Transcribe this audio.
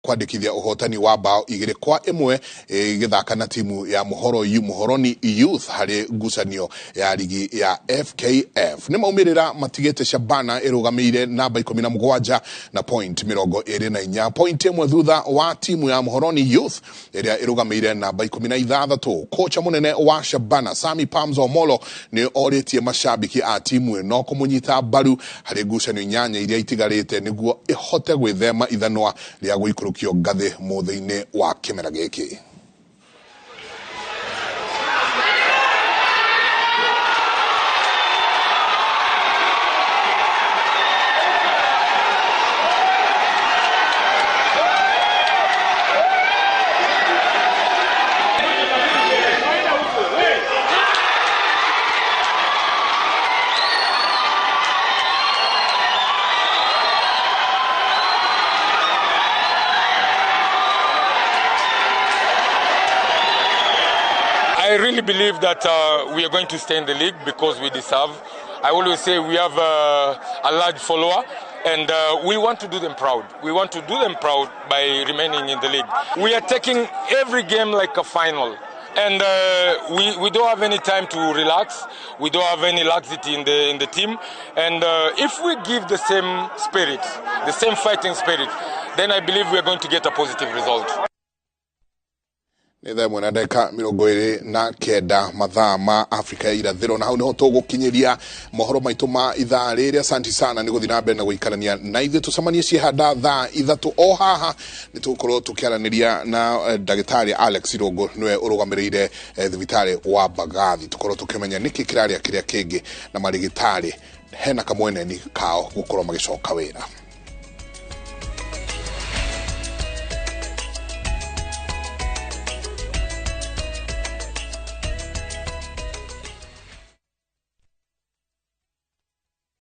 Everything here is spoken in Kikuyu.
Kwandĩkithia ũhotani wa bao 2-1 ĩgĩthaka na timu ya Muhoroni Youth harĩ ngucanio ya ligi ya FKF. Nĩ maumĩrĩra matigĩte Shabana ĩrũgamĩire namba 17 na point 24, point 1 thutha wa timu ya Muhoroni Youth ĩrĩa ĩrũgamĩire namba 16. Kocha mũnene wa Shabana Sami Pamzo Omolo nĩ orĩtie macambĩki a timu ĩno kũmũnyita mbaru harĩ ngucanio 8 iria itigarĩte nĩguo ĩhote gwĩthema ithanwa rĩa gũikũrũkio ngathĩ mũthĩ-inĩ wa kĩmera gĩkĩ. I really believe that we are going to stay in the league because we deserve. I always say we have a large follower, and we want to do them proud. We want to do them proud by remaining in the league. We are taking every game like a final, and we don't have any time to relax. We don't have any laxity in the team, and if we give the same spirit, the same fighting spirit, then I believe we are going to get a positive result. Nĩ thaa 1 na ndagĩka 29 mathaa ma Afrika ya irathĩro, na hau nĩho tũgũkinyĩria mohoro maitũ ma ithaa rĩrĩ. Asante sana nĩ gũthiĩ na mbere na gũikarania na ithuĩ. Tũcemanie ciĩhanda thaa 3 o haha, nĩ tũgũkorwo tũkĩaranĩria na ndagĩtarĩ Alex Irũngũ, nĩwe ũrũgamĩrĩire thibitarĩ wa Mbagathi, tũkorwo tũkĩmenya nĩkĩ kĩrarĩa kĩrĩa kĩngĩ na marĩgĩtarĩ hena kamweneni kao gũkorwo magĩcoka wĩra.